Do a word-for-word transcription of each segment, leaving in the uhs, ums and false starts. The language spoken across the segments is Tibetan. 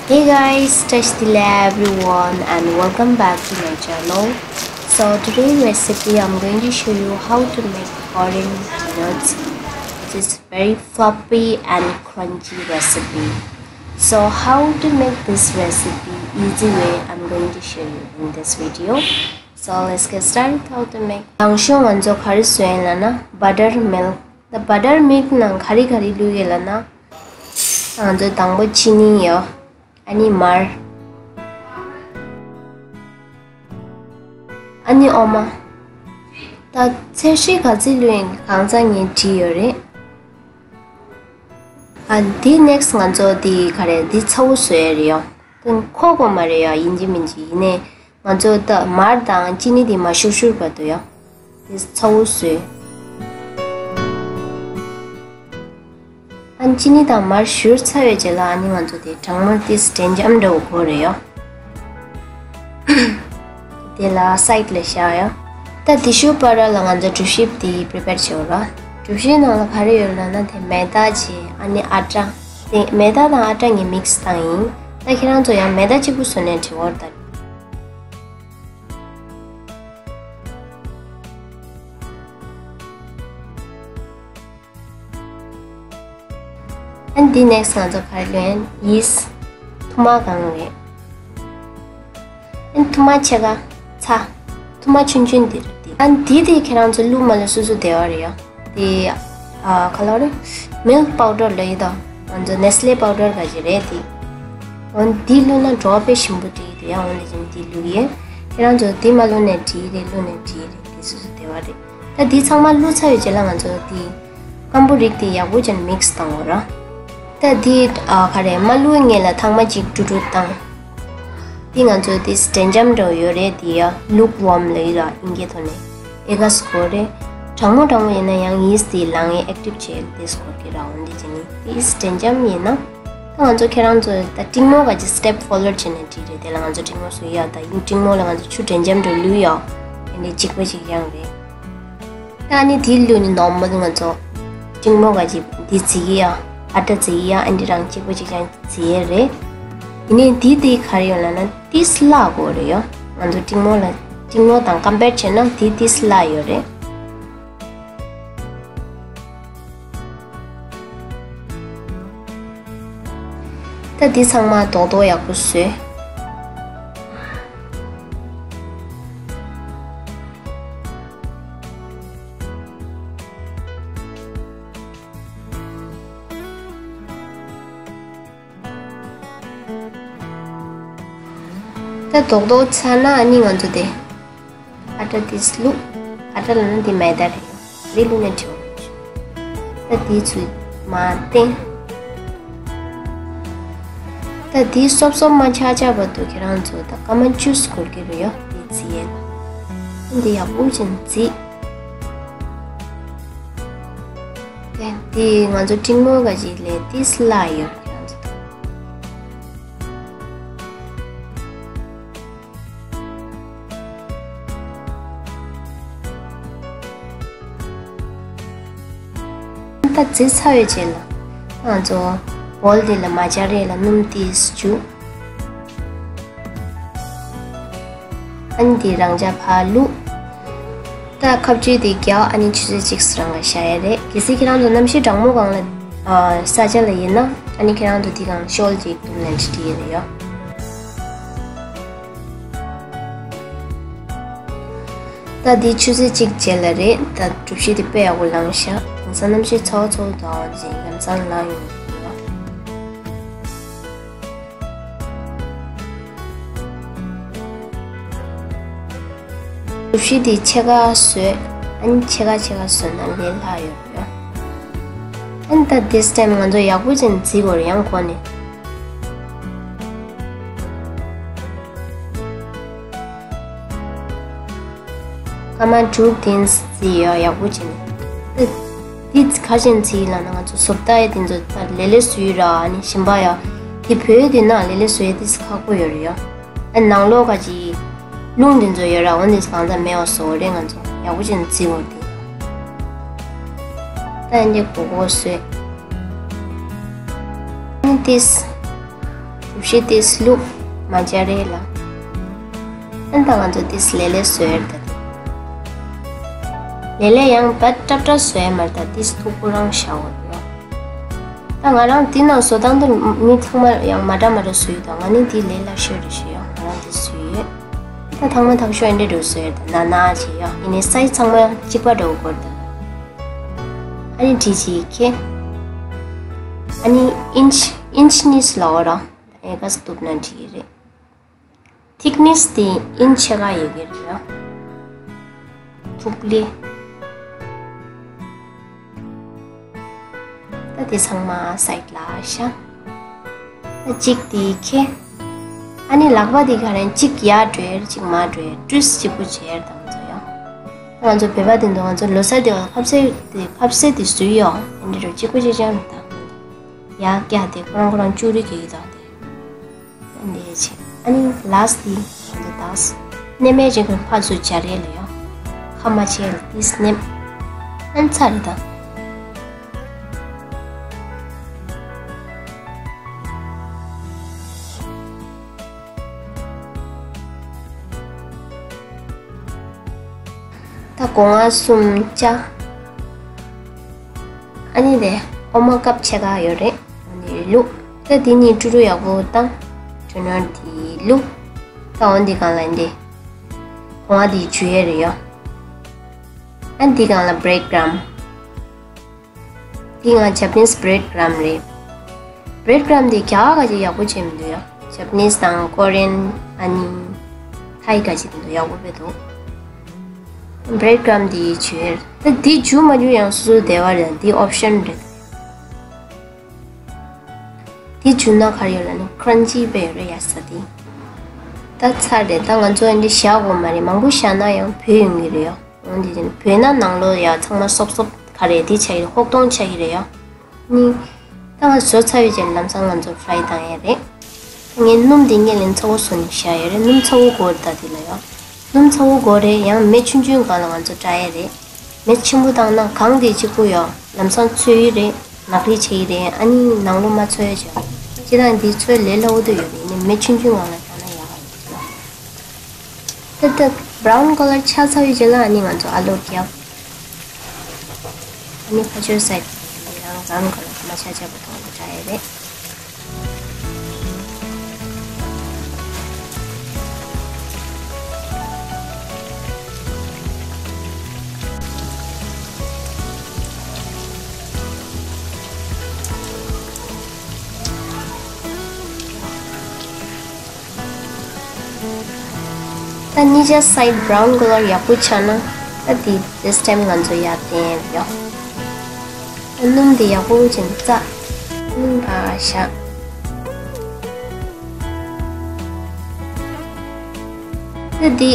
Hey guys, Tashi Delek everyone and welcome back to my channel. So today recipe I'm going to show you how to make foreign peanuts, which is very fluffy and crunchy recipe. So how to make this recipe easy way I'm going to show you in this video. So let's get started how to make. དང་ཤོས་ང་ཚོ་ག་རེ་བཟོས་ཡིན་ལབ་ན་butter milk. The butter milk ནང་ག་རེ་ག་རེ་བླུགས་ཡོད་ལབ་ན། ང་ཚོ་དང་པོ་ཅི་ནི་ཡོད། ཨ་ནི་མར། ཨ་ནི་འོ་མ། ད་ཚོད་བསྲེ་ག་ཚོད་བླུགས་ཡིན་གང་ཚང་ངས་བྲིས་ཡོད་རེད། ཨ་འདི་next ང་ཚོ་འདི་ག་རེ་འདི་ཚ་བོ་བཟོ་ཡ་རེད་ཡོ། ཀུན་ཁོག་པོ་མ་རེད་ཡོ། ཡིན་གཅིག་མིན་གཅིག་ཡིན་ནའི་ང་ཚོ་ད་མར་དང་ཅི་ནི་འདི་མ་བཞུར་བཞུར་བར་དུ་ཡོ། འདི་ཚ་བོ་བཟོས། ཨ་ནི་ཅི་ནི་དང་མར་བཞུར་ཚར་བའི་རྗེས་ལ་ཨ་ནི་ང་ཚོ་དེ་གྲང་མོ་ཏིས་འདྲེན་འཇམ་འདྲ་བོ་དགོས་རེད་ཡོ། དེ་ལ་side ལ་བཞག་ཡོ། ད་དེ་ཤུ་པ་ར་ལ་ང་ཚོ་གྲུ་བཞི་དེ་prepare བྱེད་འོ་ར། གྲུ་བཞི་ནང་ལ་ག་རེ་ཡོད་ལབ་ན་དེ་མེ་ད་བྱས་ཨ་ནི་ཨ་ཏྲ། དེ་མེ་ད་དང་ཨ་ཏྲ་ངས་mix བཏང་ཡིན། ད་ཁྱེད་རང་ཚོ་ཡང་མེ་ད་གཅིག་པུ་བཟོས་ནས་བྲིས་འོ་ར་ད། ཨ་ནི་འདི་next ང་ཚོ་ག་རེ་ལོན་yeast ཐུར་མ་གང་རེད། ཨ་ནི་ཐུར་མ་ཕྱེད་ཀ་ཚྭ། ཐུར་མ་ཆུང་ཆུང་འདི་རེད་འདི། ཨ་ནི་འདི་དེ་ཁྱེད་རང་ཚོ་བླུགས་མ་བླུགས་སོ་སོ་བདེ་བ་རེད་ཡ། དེ་ཨ་ག་ལ་རེད། milk powder ལ་ཡི་དང་ང་ཚོ་Nestle powder ག་ཅི་རེད་དེ། འོན་འདི་བླུགས་ན་གྲོགས་དཔེ་ཞིམ་པོ་འདྲི་ཡི་དེ་ཡང་འོན་ལས་ཀྱང་འདི་བླུགས་ཡས། ཁྱེད་རང་ཚོ་འདི་མ་བླུགས་ནས་འདྲི་ཡི་རེད། བླུགས་ནས་འདྲི་ཡི་རེད། དེ་སོ་སོ་བདེ་བ་རེད། ད་འདི་ཚང་མ་བླུགས་ཚར་བའི་རྗེས་ལ་ང་ཚོ་འདི་སྐམ་པོ་རིགས་དེ་ཡག་པོ་ཅན་mix བཏང་འོ་ར། ད་འདི་ཨ་ག་རེ་མ་བླུགས་སྔོན་ལ་ཐང་མ་གཅིག་དཀྲུག་དཀྲུག་བཏང་། འདི་ང་ཚོ་འདི་འདྲེན་འཇམ་འདྲ་བོ་ཡོད་རེད། འདི་ཡ་lukewarm ལ་ཡོད་ར་ཨིན་སྐད་ཐོག་ནས་ཨེ་ག་སི་གོ་རེད། གྲང་མོ་གྲང་མོ་ཡིན་ན་ཡང་yeast དེ་ལངས་ཡས་active བྱས་འདི་སྐོར་གྱི་ར་འོན་ཏེ་ཅི་ནི་འདི་འདྲེན་འཇམ་ཡིན་ན། ད་ང་ཚོ་ཁྱེད་རང་ཚོ་ད་ཏྲིང་མོ་ག་ཅི་step follow བྱས་ནས་བྲིས་རེད། དེ་ལ་ང་ཚོ་ཏྲིང་མོ་བཟོ་ཡ་ད་ཡིན་ཏྲིང་མོ་ལ་ང་ཚོ་ཆུ་འདྲེན་འཇམ་འདྲ་བླུགས་ཡ། དེ་ནས་གཅིག་པ་གཅིག་རྐྱང་རེད། ད་ནི་དེའི་ལུས་ནི་normal ང་ཚོ་ཏྲིང་མོ་ག་ཅི་འདི་བརྫི་གི་ཡ། ཨ་ཏྲ་བརྫི་གི་ཡ། ཨ་འདི་རང་གཅིག་པ་གཅིག་རྐྱང་བརྫི་ཡས་རེད། ཡིན་ནའི་འདི་དེ་ག་རེ་ཡོད་ལབ་ན་ཏིས་སླ་དགོས་རེད་ཡ། ང་ཚོ་ཏྲིང་མོ་ལ་ཏྲིང་མོ་དང་compare བྱས་ན་འདི་ཏིས་སླ་ཡོད་རེད། ད་འདི་ཚང་མ་རྡོག་རྡོག་ཡག་པོ་བཟོས། ད་རྡོག་རྡོག་ཚར་ན་ཨ་ནི་ང་ཚོ་དེ། ཨ་ཏྲ་ཏིས་བླུགས། ཨ་ཏྲ་ལབ་ན་འདི་མེ་ད་རེད། འདི་བླུགས་ནས་བྲིའོ། ད་འདི་ཚུར་མར་བཏིང་། ད་འདི་སོབ་སོབ་མ་ཆགས་ཆགས་བར་དུ་ཁྱེད་རང་ཚོ་ད་སྐར་མ་བཅུ་འགོར་གྱི་རེད་ཡོ། འདི་བརྫི་ཡས་ལ། འདི་ཡག་པོ་ཅན་བརྫི། ད་འདི་ང་ཚོ་ཏྲིང་མོ་ག་ཅི་ལས་ཏིས་སླ་ཡོད་ཁྱེད་རང་ཚོ་ད། ད་བརྫི་ཚར་བའི་རྗེས་ལ་ང་ཚོ་བོལ་འདི་ལ་མ་སྦྱར་ཡས་ལ་སྣུམ་ཏིས་བྱུག། ཨ་ནི་འདི་རང་འཇགས་ཕར་བླུགས། ད་ཁ་བཅུད་འདི་རྒྱག་ཨ་ནི་ཆུ་ཚོད་གཅིག་རང་ག་བཞག་ཡས་རེད། གལ་སྲིད་ཁྱེད་རང་ཚོ་གནམ་གཤིས་གྲང་མོ་སྒང་ལ་ཨ་ས་ཆ་ལ་ཡིན་ན་ཨ་ནི་ཁྱེད་རང་ཚོ་འདི་སྒང་ཤོལ་ཅིག་བཏུམས་ནས་འགྲིག་གི་རེད་ཡོ། ད་འདི་ཆུ་ཚོད་གཅིག་རྗེས་ལ་རེད། ད་གྲུ་བཞི་འདི་དཔེ་ཡག་པོ་ལངས་ཤག་དེང་སང་གནམ་གཤིས་ཚ་བོ་ཚ་བོ་འདུག་ཨ་ཅེ་ཡ་མཚན་ལངས་ཡོང་གི་འདུག་གྲུ་བཞི་འདི་ཕྱེད་ཀ་བཟོས། ཨ་ནི་ཕྱེད་ཀ་ཕྱེད་ཀ་བཟོས་ན་ལས་སླ་ཡོད་རེད། ཨ་ནི་ད་this time ང་ཚོ་ཡག་པོ་ཅན་བརྫི་དགོས་རེད་ཡང་གོ་ནས། སྐར་མ་དྲུག་བདུན་བརྫིས་ཡོད་ཡག་པོ་བྱས་ནས། འདི་ག་ཅན་བརྫིས་ལབ་ན་ང་ཚོ་བཟོ་ལྟ་ཡ་དེ་ཚོ་ད་ལེ་ལེ་བཟོས་ར་ཨ་ནི་ཞིམ་པ་ཡ། དེ་བོད་དེ་ན་ལེ་ལེ་བཟོ་ཡ་དེ་ཁག་པོ་ཡོད་རེད་ཡ། ཨ་ནང་ལོགས་ག་ཅི་རླུང་དེ་ཚོ་ཡོད་ར་འོ་དེ་གང་ཚ་མེད་པ་བཟོ་རེད་ང་ཚོ་ཡག་པོ་བྱས་ནས་བརྫིས་འོ་དེ། ད་འདི་གོ་གོ་བཟོས། ཨ་ནི་དེས། གྲུ་ ཤི་ཏིས་ལུག་མ་ཇ་རེ་ལ། ཨན་ད་ང་ཚོ་ཏིས་ལེ་ལེ་བཟོས་ད། ལེ་ལེ་ཡང་བད་ཏྲབ་ཏྲབ་བཟོས་མར་ད་ཏིས་ཐུག་པོ་རང་ཤ་འོ་ཡོ། ད་ང་རང་ཏི་ནང་བཟོ་སྟངས་དུ་མི་ཚང་མ་ཡང་མ་འདྲ་མ་འདྲ་བཟོས་ཡོད་ད། ང་ནི་ཏི་ལེ་ལ་ཤོད་རེ་ཤོད་ཡོ། ང་རང་ཏི་བཟོས་ཡོད། ད་ཐང་མ་ཐག་ཤོ་ཨན་འདྲེ་འགྲོ་བཟོས་ཡོད་ད། ན་ན་ཅི་ཡོ་ཡིན་ནི་སའི་ཚང་མ་གཅིག་པ་འདྲ་བོ་གོ་ད། ཨ་ནི་ཏི་ཅི་ཁེ། ཨ་ནི་ཨིན་ཆི་ཨིན་ཆི་ནིས་ལོ་ར། ཨེ་ག་སི་ཐུབ་ན་འགྲིག་གི་རེད། ཐིག་ནེས་དེ་ཨིན་ཆི་ཕྱེད་ཀ་ཡོད་ཀྱི་རེད་ཡ། ཐུག་ལེ། ད་དེ་ཚང་མ་སའིད་ལ་བཞག་ད་གཅིག་དེ་ཁེ། ཨ་ནི་ལག་པ་དེ་ག་རེ་གཅིག་ཡར་འགྲོ་ཡ་གཅིག་མར་འགྲོ་ཡ་ཀྲུས་གཅིག་པུ་བྱས་ཡ་ད་ང་ཚོ་ཡ། ད་ང་ཚོ་བོད་པ་དེ་འདུག་ང་ཚོ་ལོ་གསར་དེ་བ་ཁ་ཟས་དེ་ཁ་ཟས་དེ་བཟོས་ཡོ་ཨེ་འདྲ་རུ་གཅིག་པུ་བྱས་ཅང་རེད་ད། ཡ་ཀྱ་དེ་ཁོ་རང་ཁོ་རང་ཅུ་རི་གེ་ཡི་ད་དེ། འདི་བྱས། ཨ་ནི་ལཱསི་ཊི་འདི་དག་སྣེ་མའི་རིགས་ཀྱི་ཕར་ཚུར་སྦྱར་ཡས་ལ་ཡོ། ཁ་མ་ཕྱེ་ལ་ཏིས་སྣེམ། ཨན་ཚར་ད། ད་སྒོ་ང་གསུམ་བཅའ། ཨ་ནི་དེ་ཨོ་མ་ཀབ་ཕྱེད་ཀ་ཡོད་རེད། ཨ་ནི་ལུག་ད་དེ་གཉིས་ཀྲུ་ཀྲུ་ཡག་པོ་བཏང་། ཀྲུ་ནར་དེ་ལུག་ད་འོ་འདི་སྒང་ལ་འདི། གོང་བ་དེ་འཇུ་ཡས་རེད་ཡོ། ཨ་འདི་སྒང་ལ་བྷི་རེཌ་ཀྲམ། དེ་ང་ཇ་པ་ནིས་བྷི་རེཌ་ཀྲམ་རེད། བྷི་རེཌ་ཀྲམ་དེ་རྒྱ་གར་ག་ཅིག་ཡག་པོ་བྱས་མི་འདུག་ཡ། ཇ་པ་ནིས་དང་ཀོ་རི་ཡན་ཨ་ནི་ཐའི་ག་ཅིག་མི་འདུག་ཡག་པོ་དཔེ་འདུག་བྷི་རེཌ་ཀྲམ་དེ་འཇུ་ཡས་རེད། ད་དེ་འཇུ་མ་འཇུ་ཡང་སོ་སོའི་བདེ་བ་རེད། དེ་ཨོབ་ཤན་རེད། དེ་འཇུ་ན་ག་རེ་ཡོད་ལ་ནི་ཁྲན་ཅི་དཔེ་ཡོད་རེད་ཡ་ས་དེ། ད་ཚར་རེད། ད་ང་ཚོ་འདི་བཞག་དགོས་མ་རེད། མང་པོ་བཞག་ན་ཡང་བུད་ཡོང་གི་རེད་ཡ། འོན་ཏེ་བོད་ན་ནང་ལོགས་ཡ་ཚང་མ་སོབ་སོབ་ག་རེ་དེ་ཆགས་ཀྱི་རེད། ཧོག་ཐོང་ཆགས་ཀྱི་རེད་ཡ། ནི། ད་ང་བཟོ་ཚར་བའི་རྗེས་ལམ་སང་ང་ཚོ་ཕ་རའི་བཏང་ཡས་རེད། ངས་སྣུམ་དེ་ངས་ལན་ཚ་བོ་བཟོ་ནས་བཞག་ཡོད་རེད། སྣུམ་ཚ་བོ་དགོས་རེད་ད་དེ་ལ་ཡ། སྣུམ་ཚ་བོ་དགོས་རེད། ཡང་མེ་ཆུང་ཆུང་སྒང་ལ་ང་ཚོ་བཀྲ་ཡས་རེད། མེ་ཆེན་པོ་བཏང་ན་གང་དེ་གཅིག་པུ་ཡ་ལམ་སང་ཚོས་ཡི་རེད། ནག་རིལ་ཆེ་ཡི་རེད། ཨ་ནི་ནང་ལོགས་མ་ཚོས་ཡ་བྱ། སྤྱིར་བཏང་དེ་ཚོས་ལས་སླ་བོ་དེ་ཡོད་རེད། ཡིན་ནའི་མེ་ཆུང་ཆུང་སྒང་ལ་བཏང་ན་ཡག་རེད། ད་ལྟ་བྷ་རའུན་ཀ་ལར་ཆགས་ཚར་བའི་རྗེས་ལ་ཨ་ནི་ང་ཚོ་ཨ་ལུ་བརྒྱབ། ཨ་ནི་ཕ་ཆོས་སའིཌ་དེ་ཡང་བྷ་རའུན་ཀ་ལར་མ་ཆགས་ཆགས་པ་གཏོང་དགོས་འདྲ་ཡོད་རེད། ད་གཉིས་ཆ་སའིཌ་བྷ་རའུན་ཀ་ལར་ཡག་པོ་ཆགས་ན་ད་དེ་this time ང་ཚོ་ཡར་བསྟན་ཡོད། ད་སྣུམ་དེ་ཡག་པོ་བྱས་ནས་བཙགས། སྣུམ་ཕར་བཞག་ད་དེ་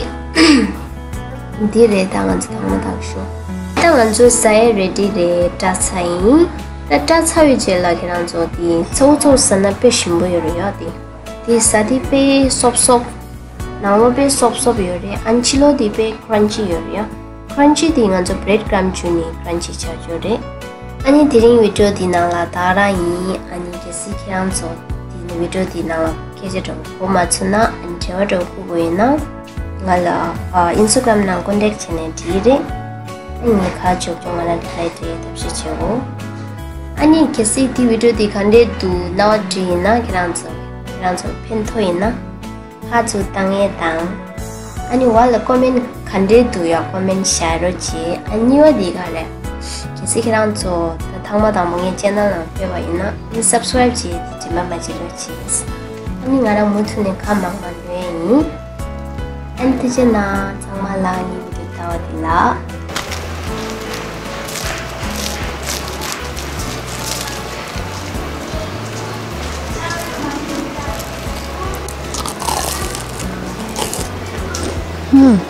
འདི་རེད། ད་ང་ཚོ་ཐང་མ་དག་ཤོ། ད་ང་ཚོ་ཟ་ཡས་རེ་ཌི་རེད། བཀྲ་ཚར་ཡིན། ད་བཀྲ་ཚར་བའི་རྗེས་ལ་ཁྱེད་རང་ཚོ་དེ་ཚ་བོ་ཚ་བོ་ཟ་ན་དཔེ་ཞིམ་པོ་ཡོད་རེད་ཡ། དེ་དེ་ཟ་དེ་དཔེ་སོབ་སོབ། ནང་ལོགས་དཔེ་སོབ་སོབ་ཡོད་རེད། ཨ་ཕྱི་ལོགས་དེ་དཔེ་ཁྲན་ཅི་ཡོད་རེད་ཡ། ཁྲན་ཅི་དེ་ང་ཚོ་བྷི་རེཌ་ཀྲམ་བྱུགས་ནས་ཁྲན་ཅི་ཆགས་ཡོད་རེད། ཨ་ནི་དེ་རིང་བི་ཌི་ཡོ་དེ་ནང་ལ་ད་ག་རང་ཡིན། ཨ་ནི་གལ་སྲིད་ཁྱེད་རང་ཚོ་དེ་ནི་བི་ཌི་ཡོ་དེ་ནང་ལ་སྐད་ཆ་འདྲ་བོ་གོ་མ་ཚོར་ན། ཨ་ནི་དྲི་བ་འདྲ་བོ་ཤོད་དགོས་ཡོད་ན། ང་ལ་ཨ་ཨིན་སི་ཊ་གྷ་རམ་ནང་ཀོན་ཊེག་བྱས་ནས་འབྲི་གི་རེད། ཨ་ནི་ངས་ཁ་ཕྱོགས་ཕྱོགས་ང་ལ་རི་པ་ལའི་སྤྲད་ཐབས་ཤེས་བྱེད་འོ། ཨ་ནི་གལ་སྲིད་དེ་བི་ཌི་ཡོ་དེ་ག་འདྲས་འདུག་རྣ་བ་འགྲིག་ཡིན་ན་ཁྱེད་རང་ཚོ་ཁྱེད་རང་ཚོར་ཕན་ཐོགས་ཡིན་ན་ཁ་ཚུར་བཏང་ཡས་དང་། ཨ་ནི་བ་ལ་ཀོ་མེན་ག་འདྲས་འདུག་ཡ་ཀོ་མེན་བཞག་རོགས་བྱེད། ཨ་གཉིས་པ་དེ་ག་རེད། གལ་སྲིད་ཁྱེད་རང་ཚོ་ད་ཐེངས་མ་དང་པོ་ངའི་ཆེ་ནལ་ནང་ཕེབས་པ་ཡིན་ན་ཨ་ནི་སབ་སི་ཀ་རའིབ་བྱེད་དེ་རྗེས་མ་མ་བརྗེད་རོགས་བྱེད། ཨ་ནི་ང་རང་མུ་མཐུད་ནས་ཁ་མང་མང་ཉོ་ཡས་ཡིན། ཨན་ཏི་ཅེ་ན་ཚང་མ་ལ་ངའི་བི་ཌི་ཡོ་ལྟ་བ་དེ་ལ། ཧུམ།